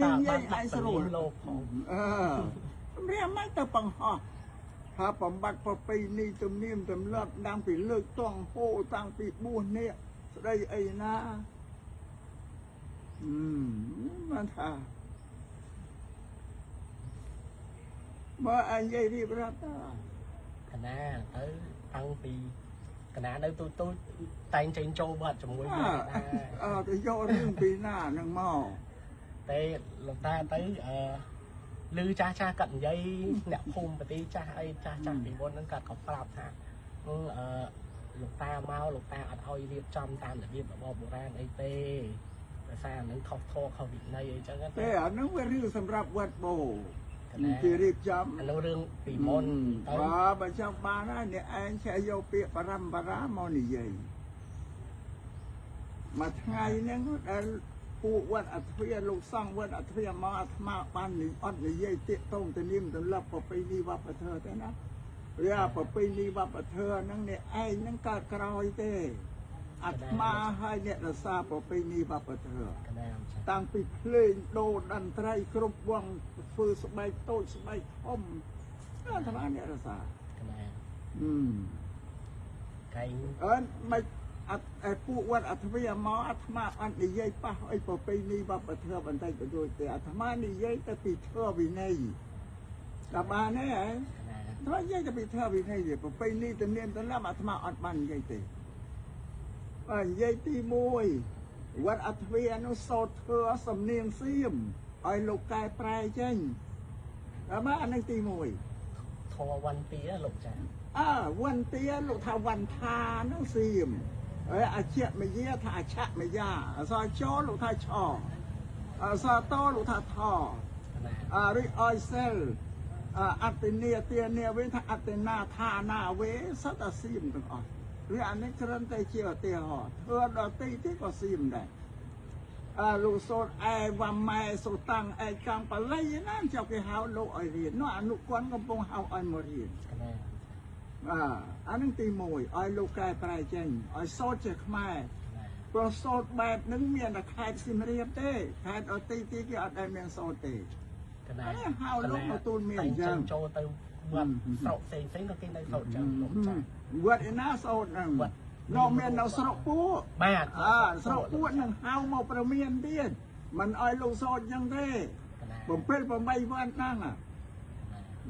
នេះ តា និយា បាន យ ដាក់ ឯងស្រួល ពលានលោកផង អឺសម្រាប់មិនទៅបង្ហោះថាបំបត្តិប្រពៃណីទំនៀមទម្លាប់តាំងពីលើកតង់ហូតាំងពីបួសនេះស្ដីអីណាអឺបានថាបើអញនិយាយរៀបរាប់តា កណាទៅតាំងពីកណានៅទូទូចតែងចេញចូលវត្តជាមួយ អើ ម៉ែដែរ អើទៅយករឿងពីណានឹងមក តែលោកតាទៅអឺឮចាស់ចាស់គាត់និយាយអ្នកភូមិប្រទីចាស់អីចាស់ចាស់ពីមុនហ្នឹងគាត់ក៏ប្រាប់ថាអឺលោកតាមកលោកតាអត់ឲ្យរៀបចំតាមរបៀបរបបបុរាណអីទេដោយសារអានឹងខុសធម៌ខុសវិន័យអីចឹងណា ទេអានឹងវារឿងសម្រាប់វត្តបូ កណា គេរៀបចំ អានោះរឿងពីមុនទៅ បាទបើចង់បានហើយអ្នកឯងចេះយកពាក្យបរំបារាមកនិយាយមួយថ្ងៃហ្នឹងដែលពួកវត្តអទ្វាលោកសង្ឃវត្តអទ្វាមកអាត្មាបាននិអត់និយាយតាកតងទៅនាមទម្លាប់ប្រពៃណីវប្បធម៌ទេណាវាប្រពៃណីវប្បធម៌ហ្នឹងអ្នកឯងហ្នឹងកើតក្រោយទេអាត្មាហើយអ្នករសាប្រពៃណីវប្បធម៌ កណាចា តាំងពីភ្លេងដូរតន្ត្រីគ្រប់វងធ្វើស្បែកតូចស្បែកធំអាត្មាអ្នករសា កណា អឺ កែង អើមិនអត់ឯពួកវត្តអទ្វាមកអាត្មាអត់និយាយប៉ះអីប្រពៃណីវប្បធម៌បន្តិចបន្តួចទេអាត្មានិយាយតែពីធម៌វិន័យដល់បានទេហ៎ កណា អាត្មានិយាយតែពីធម៌វិន័យទេប្រពៃណីទំនៀមទម្លាប់អាត្មាអត់បាននិយាយទេបើនិយាយទី1វត្តអទ្វានោះសោតធ្វើសំនៀងសៀមឲ្យលោកកែប្រែចេញដល់មកអានេះទី1 ធម៌វន្តាលោកចា អើវន្តាលោកថាវន្តានោះសៀមហើយអជ្ជមយាថាអច្ឆមយាអសរចលោកថាឆអសរតលោកថាថ កណា អរិអយសិលអត្តនីទានាវិញថាអត្តនាថានាវេសត្វតែសៀមទាំងអស់វាអានេះគ្រាន់តែជាឧទាហរណ៍ធ្វើដល់ទីទីក៏សៀមដែរអើលោកសូត្រអែវម៉ែសូតាំងអែកាំងបល័យណាចៅគេហៅលោកឲ្យរៀននោះអនុគន់កំពុងហៅឲ្យមករៀន កណា បាទអានឹងទី1ឲ្យលោកកែប្រែចេញឲ្យសូត្រជាខ្មែរ កណា ព្រោះសូត្របែបនឹងមានតែខេត្តសៀមរាបទេខេត្តអទីទីគេអត់ដែលមានសូត្រទេ កណា អានេះហៅលោកមកទូលមាន តែ អញ្ចឹង ចេញចូលទៅវត្តស្រុកផ្សេងផ្សេងក៏គេនៅសូត្រចឹងលោកចា វត្តឯណាសូត្រហ្នឹង វត្ត នៅមាននៅស្រុកពួក បាទ អើស្រុកពួកនឹងហៅមកប្រមានទៀតមិនឲ្យលោកសូត្រអញ្ចឹងទេ កណា 7 8វត្តហ្នឹង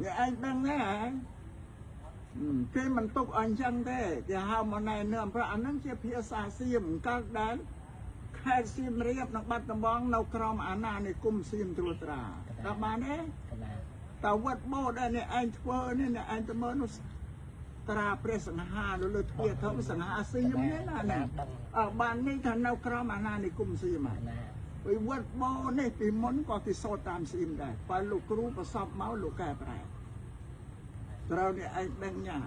វាឯងដឹងទេហ៎គេមិនទុកអញ្ចឹងទេគេហៅមកណែនាំព្រោះអាហ្នឹងជាភាសាសៀមកើតដែលខេត្តសៀមរាបនិងបាត់ដំបងនៅក្រោមអាណានិគមសៀមត្រួតត្រាដល់បានទេ កណា តើវត្តបូតដែលអ្នកឯងធ្វើនេះអ្នកឯងទៅមើលនោះត្រាព្រះសង្ហានៅលើទ្វារធំសង្ហាសៀមនេះណាណា ដឹង អើបាននេះថានៅក្រោមអាណានិគមសៀម កណា ពីវត្តបោនេះពីមុនក៏គេសូត្រតាមសៀមដែរបើលោកគ្រូប្រសពមកលោកកែប្រែត្រូវនេះឯងដឹងញ៉ា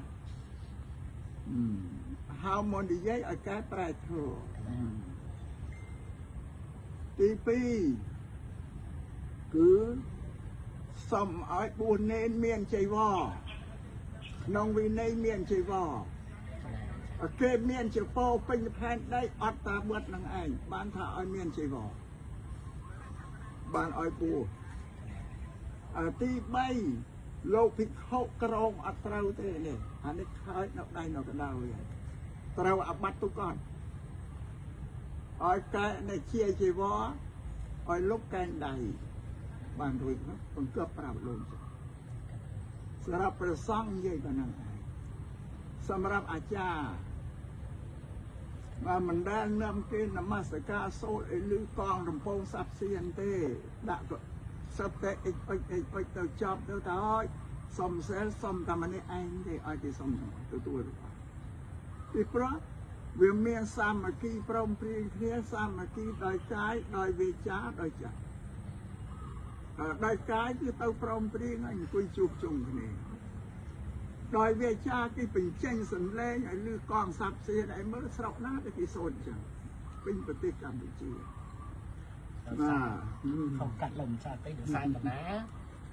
ហៅមកនិយាយឲ្យកែប្រែធ្វើទី2គឺសុំឲ្យបួសនេនមានចីវរក្នុងវិន័យមានចីវរ កណា គេមានជាពោពេញផែនដីអត់តាបិទនឹងឯងបានថាឲ្យមានជីវរបានឲ្យបួសអាទី3លោកភិក្ខុក្រមអត់ត្រូវទេនេះអានេះខើចនៅដៃនៅកណ្ដាលវាត្រូវអាបត្តិទុកអត់ឲ្យកែនេះជាជីវរឲ្យលុបកែងដៃបានរួចមកបង្កប់ប្រាប់លោកសម្រាប់ព្រះសង្ឃនិយាយប៉ុណ្ណឹងឯងសម្រាប់អាចារ្យ បើមិនដែលនាំគេនមស្ការសូត្រឲ្យលឺកងរំពងសាប់សៀនទេដាក់ក៏សឹបតែអិចអុចអិចអុចទៅចប់ទៅតើឲ្យសុំសិលសុំតែម្នាក់ឯងទេឲ្យគេសុំទទួលពីព្រោះវាមានសាមគ្គីព្រមព្រៀងគ្នាសាមគ្គីដោយកាយដោយវាចាដោយចិត្តដោយកាយគឺទៅព្រមព្រៀងហើយអង្គុយជួបជុំគ្នាដោយវាចាគេបញ្ចេញសម្លេងឲ្យលឺកងសាប់សៀនឲ្យមើលស្រុកណាដែលគេសូត្រអញ្ចឹងពេញប្រទេសកម្ពុជាបាទ ខំកាត់លោកម្ចាស់ពេកដោយសារកណា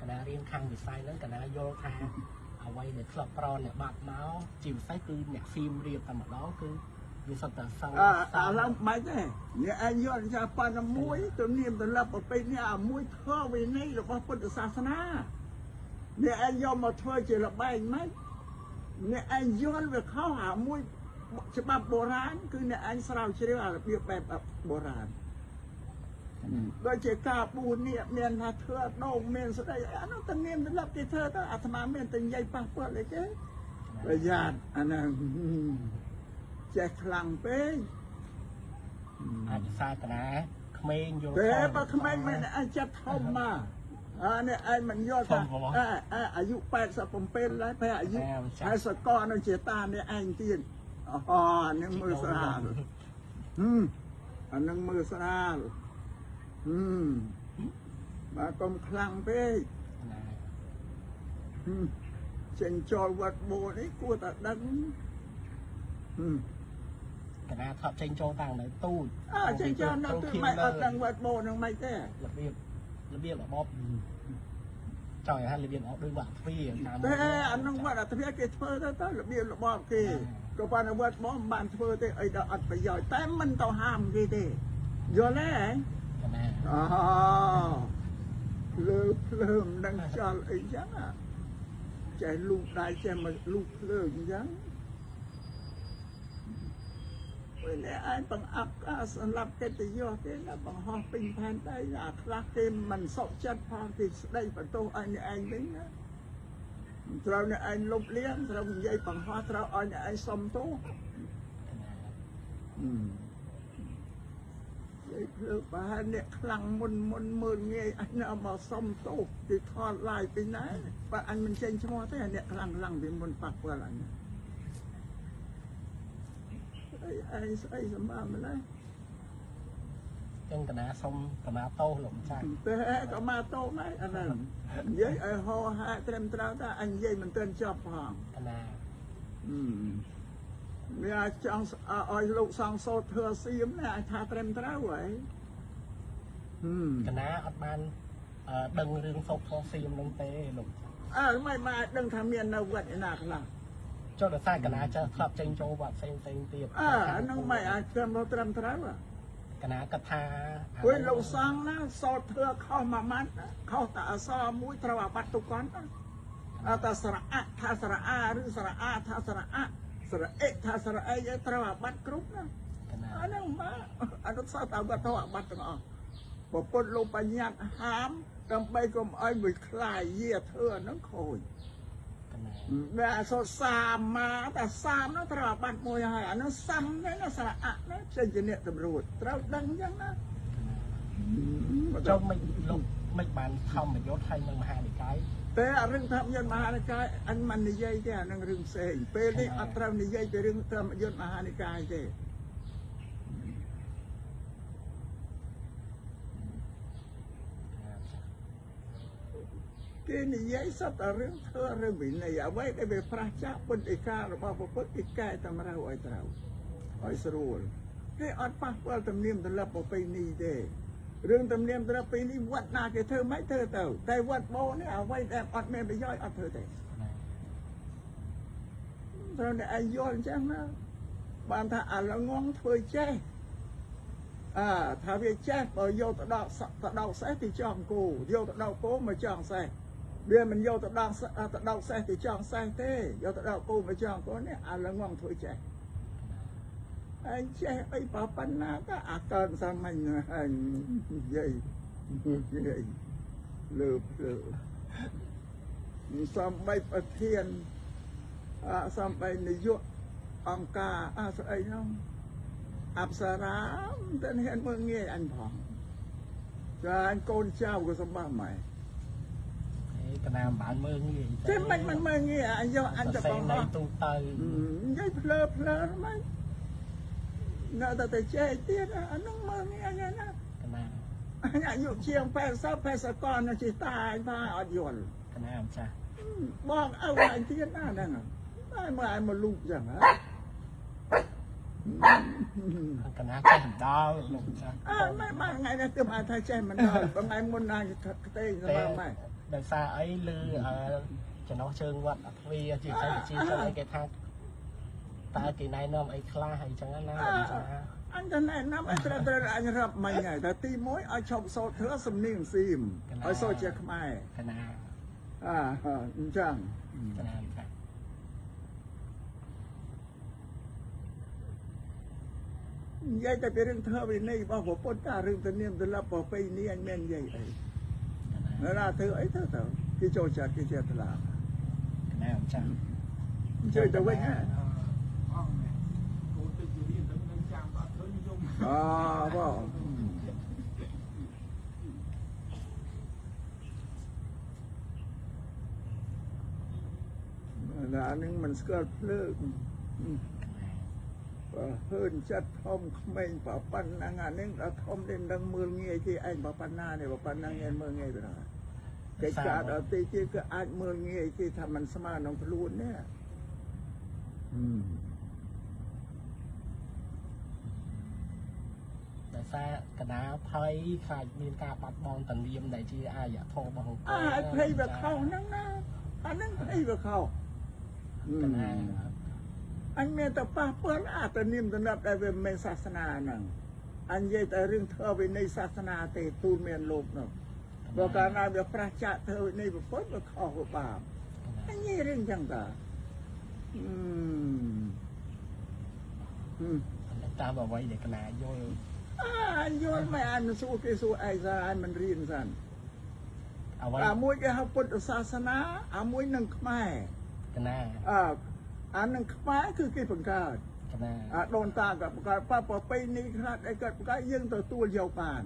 កណារៀនខាងវិស័យហ្នឹងកណាយល់ថាអ្វីដែលធ្លាប់ប្រអ្នកបាត់មកជាពិសេសគឺអ្នកសៀមរាបតែម្ដងគឺ វាសុទ្ធតែសង្ឃ អើឥឡូវមិនទេអ្នកឯងយល់ចាប៉ុណ្ណាមួយទំនៀមទម្លាប់ប្រពៃនេះអាមួយធ្វើវិន័យរបស់ពុទ្ធសាសនាអ្នកឯងយកមកធ្វើជាលបែងមិនអ្នកឯងយល់វាខុសអាមួយច្បាប់បុរាណគឺអ្នកឯងស្រាវជ្រាវអារបៀបបែបបុរាណដូចជាការបួសនេះមានថាធ្វើដងមានស្ដីអានោះទំនៀមទម្លាប់គេធ្វើទៅអាត្មាមានតែនិយាយប៉ះពាល់អីគេប្រយ័ត្នអាហ្នឹងចេះខ្លាំងពេក អាចសាសនាក្មេងយល់ ទេបើក្មេងមិនអាចចិត្តធំមកអានេះឯងមិនយល់ថាអាយុ87ហើយពេលអាយុហើយសកលនឹងជាតានេះឯងទៀតអូអានឹងមើលស្រាលអានឹងមើលស្រាលបើកុំខ្លាំងពេកចេញចូលវត្តបួនេះគួរតែដឹង កណាថប់ចេញចូលតាំងនៅទូច អើចេញចូលនៅទូចមិនអត់ដឹងវត្តបូនឹងមិនទេ របៀបរបបចង់ថារបៀបរបបដូចវត្តទ្វាតាម ទេអានឹងវត្តទ្វាគេធ្វើទៅទៅរបៀបរបបគេក៏បានវត្តបូមិនបានធ្វើទេអីដល់អត់ប្រយោជន៍តែមិនទៅហាមគេទេយល់ទេ ណា អូភ្លើភ្លើមិនដឹងចោលអីចឹងចេះលូកដៃចេះមកលូកភ្លើអញ្ចឹងពេលនេះឯងបង្អាប់សម្រាប់កិត្តិយសគេណាបង្ហោះពេញផែនដីអាខ្លះគេមិនសុខចិត្តផងគេស្ដីបន្ទោសឲ្យអ្នកឯងវិញណាត្រូវអ្នកឯងលុបលាងត្រូវនិយាយបង្ហោះត្រូវឲ្យអ្នកឯងសុំទោសនិយាយភ្លើប្រហែលអ្នកខ្លាំងមុនមុនមើលងាយអញមកសុំទោសគេថតឡាយពីណាបើអញមិនចេញឈ្មោះទេអ្នកខ្លាំងខ្លាំងពីមុនប៉ះពាល់អញអីអីស្អីសម្បាម្លេះ ចឹងកណាសុំកណាតោលោកម្ចាស់ ទេក៏មកតោដែរអាហ្នឹងនិយាយឲ្យហោហាត្រឹមត្រូវតែអញនិយាយមិនទាន់ចប់ផង កណា វាចង់ឲ្យលោកសង្សោតធ្វើសៀមណាអញថាត្រឹមត្រូវហើយ កណាអត់បានដឹងរឿងសោកធសៀមនឹងទេលោក អើមិនមកដឹងថាមាននៅវត្តឯណាខ្លះ ចុះដោយសារកណាចេះធ្លាប់ចេញចូលវត្តផ្សេងផ្សេងទៀត អើអាហ្នឹងមិនអាចត្រឹមត្រូវ កណាគិតថា ព្រោះលោកសង្ឃណាសោតធ្វើខុសមួយម៉ាត់ខុសតែអសរមួយត្រូវអាបត្តិទុកគាត់អត់តែស្រៈថាស្រៈឬស្រៈថាស្រៈស្រអិថាស្រអីត្រូវអាបត្តិគ្រប់ណាអាហ្នឹងមកអានោះសោតអាបត្តិទៅអាបត្តិទាំងអស់ប្រពុតលោកបញ្ញត្តិហាមដើម្បីកុំឲ្យវាខ្លាយយាធ្វើអាហ្នឹងខូចវាអសសាមាតែសាមនោះត្រូវអាបត្តិមួយហើយអានោះសាំហ្នឹងណាស្រៈណាចេញជាអ្នកតម្រួតត្រូវដឹងអញ្ចឹងណា ចុះមិនលោកមិនបានធម្មយុទ្ធហើយនឹងមហានិកាយ តែអារឿងធម្មយុទ្ធមហានិកាយអញមិននិយាយទេអានឹងរឿងផ្សេងពេលនេះអត់ត្រូវនិយាយពីរឿងធម្មយុទ្ធមហានិកាយទេគេនិយាយសត្វតែរឿងធ្វើរឿងវិន័យអ្វីដែលវាប្រឆាចពុទ្ធិការបស់ពុទ្ធគេកែតម្រូវឲ្យត្រូវឲ្យស្រួលគេអត់ប៉ះពាល់ទំនៀមទម្លាប់ប្រពៃណីទេរឿងទំនៀមទម្លាប់ពេលនេះវត្តណាគេធ្វើមិនធ្វើទៅតែវត្តបោនេះអ្វីដែលអត់មានប្រយោជន៍អត់ធ្វើទេត្រូវតែឲ្យយល់អញ្ចឹងណាបានថាអាល្ងងធ្វើចេះអើថាវាចេះបើយកទៅដកសេះទីចង់គោយកទៅដកគោមកចង់សេះវាមិនយកទៅដកសេះទីចង់សេះទេយកទៅដកគោមកចង់គោនេះអាល្ងងធ្វើចេះអញចេះអីប៉ុណ្ណាក៏អាកើនសាមញ្ញអញនិយាយលើលើសំបីប្រធានសំបីនាយកអង្គការអស្អីនោះអប្សរាមិនទាន់ហ៊ានមើលងាយអញផងចាអញកូនចៅក៏សម្បាម៉ែ កណាមិនបានមើលងាយ ទេមិនមើលងាយអញយកអញទៅបង ទូទៅ និយាយភ្លើភ្លើមិននៅតែចេះទៀតអានោះមើលងាយណា កណា អញអាយុជាង80 80កននៅជីតាអញថាអត់យល់ កណាម្ចាស់ បងឪអញទៀតណាហ្នឹងតែមើលអញមកលូកចឹងហ៎ កណាចេះមិនដល់លោកម្ចាស់ អើមិនបានថ្ងៃនេះទើបអាចថាចេះមិនដល់ថ្ងៃមុនណាខ្ទេងសម្រាប់ម៉ែ ដោយសារអីឮចំណោះជើងវត្តអទ្វាជាសិទ្ធិជាជនអីគេថា តើគេណែនាំអីខ្លះអីចឹងណាលោកចា អញទៅណែនាំឲ្យត្រូវត្រូវអញរាប់មិញហើយតែទី1ឲ្យឈប់សូត្រធ្វើសំនៀងសៀមឲ្យសូត្រជាខ្មែរ កណា អាអញ្ចឹង កណាចា និយាយតែពីរឿងធ្វើវិន័យរបស់ព្រះពុទ្ធតារឿងទំនៀមទម្លាប់ប្រពៃណីអញមាននិយាយអីណាធ្វើអីធ្វើទៅគេចូលចិត្តគេចេះថ្លា កណាចា អញ្ជើញទៅវិញហ៎ អង្គនេះកូនទៅជារៀនទៅនឹងចាំអត់ឃើញយំ អបងណានឹងមិនស្គាល់ភ្លើងបើហឿនចិត្តធំក្មេងបើប៉ុណ្ណឹងអានឹងដល់ធំទេមិនដឹងមើលងាយគេឯងបើប៉ុណ្ណានេះបើប៉ុណ្ណឹងឯងមើលងាយទៅណាកិច្ចការដល់ទីទៀតគឺអាចមើលងាយគេថាมันស្មើនឹងខ្លួននេះ ដោយសារកណាភ័យខ្លាចមានការបាត់បង់តនៀមដែលជាអាយធម៌របស់អង្គ អាភ័យវាខុសហ្នឹងណាអាហ្នឹងភ័យវាខុស កណា អញមានតែប៉ះពាល់អាតនៀមទំនប់ដែលវាមិនមែនសាសនាហ្នឹងអញនិយាយតែរឿងធ្វើវិន័យសាសនាទេទូលមានលោកនោះបើកាលណាវាប្រះចាកធ្វើវិន័យពុទ្ធវាខុសវាបាបអញនិយាយរឿងចឹងតា តាមអ្វីដែលកណាយល់ អញយល់មិនអញសួរគេសួរឯងសាអញមិនរៀនសិន អ្វី អាមួយគេហៅពុទ្ធសាសនាអាមួយនឹងខ្មែរ កណា អានឹងខ្មែរគឺគេបង្កើត កណា អាដូនតាក៏បង្កើតប៉ប្រពៃណីខ្លះដែលគាត់បង្កើតយើងទទួលយកបាន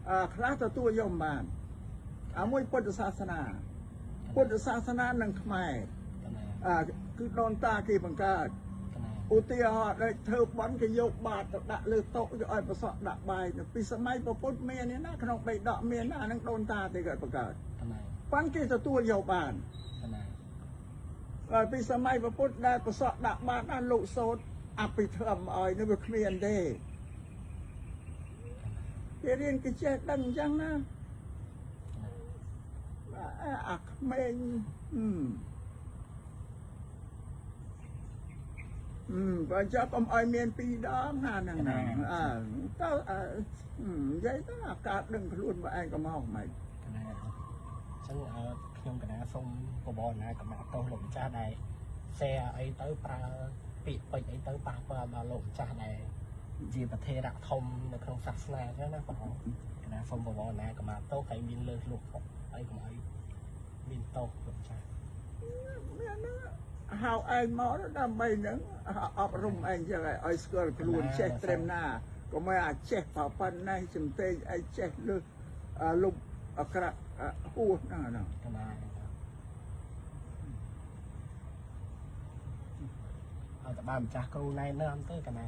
អាខ្លះទទួលយកមិនបានអាមួយពុទ្ធសាសនាពុទ្ធសាសនានឹងខ្មែរ កណា អាគឺដូនតាគេបង្កើត កណា ឧទាហរណ៍ដូចធ្វើបន់គេយកបាតទៅដាក់លើតុគេឲ្យប្រសក់ដាក់បាយពីសម័យពុទ្ធមាននេះណាក្នុងបៃដកមានណាអានឹងដូនតាទេគាត់បង្កើត កណា ប៉ាន់គេទទួលយកបាន កណា ហើយពីសម័យពុទ្ធដែលប្រសក់ដាក់បាតណាលោកសូត្រអភិធម្មឲ្យនោះវាគ្មានទេគេរៀនគេចេះដឹងអញ្ចឹងណាអាក្មេងបើចាប់កុំឲ្យមានពីរដងណាហ្នឹងណាអើទៅនិយាយទៅអាការដឹងខ្លួនបើឯងក៏មកមិន កណាអញ្ចឹងខ្ញុំកណាសូមបបរណាកម្មាទោសលោកម្ចាស់ដែល share អីទៅប្រើពាក្យពេចន៍អីទៅប៉ះពាល់ដល់លោកម្ចាស់ដែលជាប្រធេរៈធំនៅក្នុងសាសនាអញ្ចឹងណាបងកណាសូមបបរណាកម្មាទោសហើយមានលើសលោកអីកុំឲ្យមានទោសលោកម្ចាស់ មានហ្នឹងហៅឯងមកដើម្បីហ្នឹងអប់រំឯងចឹងឲ្យស្គាល់ខ្លួនចេះត្រឹមណាកុំឲ្យអាចេះប៉ុណ្ណេះចំទេអីចេះលើលុបអក្រាក់ហួសហ្នឹងហ្នឹង កណាឲ្យតែបានម្ចាស់គ្រូណែនាំទៅកណា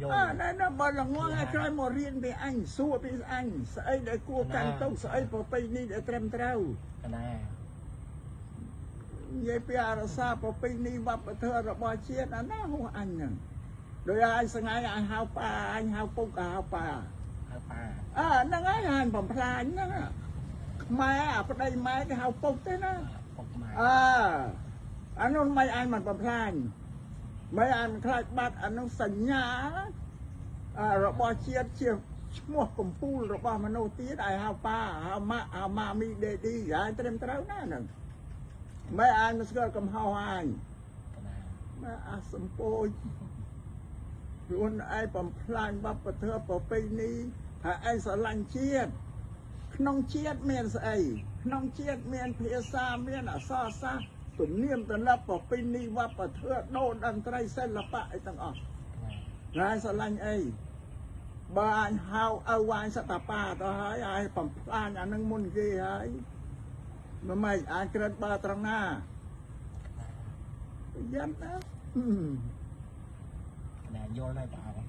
យល់ អើណែនាំបើល្ងងឲ្យក្រោយមករៀនពីអញសួរពីអញស្អីដែលគួរកាន់ទុកស្អីប្រពៃណីដែលត្រឹមត្រូវ កណា និយាយពីអរសាប្រពៃណីវប្បធម៌របស់ជាតិអាណាហួសអញហ្នឹងដោយអញសងៃអញហៅប៉ាអញហៅពុកហៅប៉ា ហៅប៉ា អើហ្នឹងហើយអញបំផ្លាញហ្នឹងខ្មែរអាប្តីម៉ែគេហៅពុកទេណា ពុកម៉ែ អើអានោះមិនអញមិនបំផ្លាញមិនអញខ្លាចបាត់អានោះសញ្ញារបស់ជាតិជាឈ្មោះកំពូលរបស់មនុស្សទៀតឲ្យហៅប៉ាហៅម៉ាក់ហៅម៉ាមីដេឌីហើយត្រឹមត្រូវណាហ្នឹងមិនអញមិនស្គាល់កំហុសអញ កណា មកអាសម្ពោចខ្លួនឯងបំផ្លាញវប្បធម៌ប្រពៃណីថាឯងស្រឡាញ់ជាតិក្នុងជាតិមានស្អីក្នុងជាតិមានភាសាមានអក្សរសាស្ត្រទំនៀមទម្លាប់ប្រពៃណីវប្បធម៌ដូនតន្ត្រីសិល្បៈអីទាំងអស់ កណា ហើយស្រឡាញ់អីបើអញហៅឪវាញសតបាទៅហើយឲ្យបំផ្លាញអានឹងមុនគេហើយមិនម៉េចអាចក្រិតបើត្រង់ណាប្រយ័ត្នណា កណាយល់ហើយបង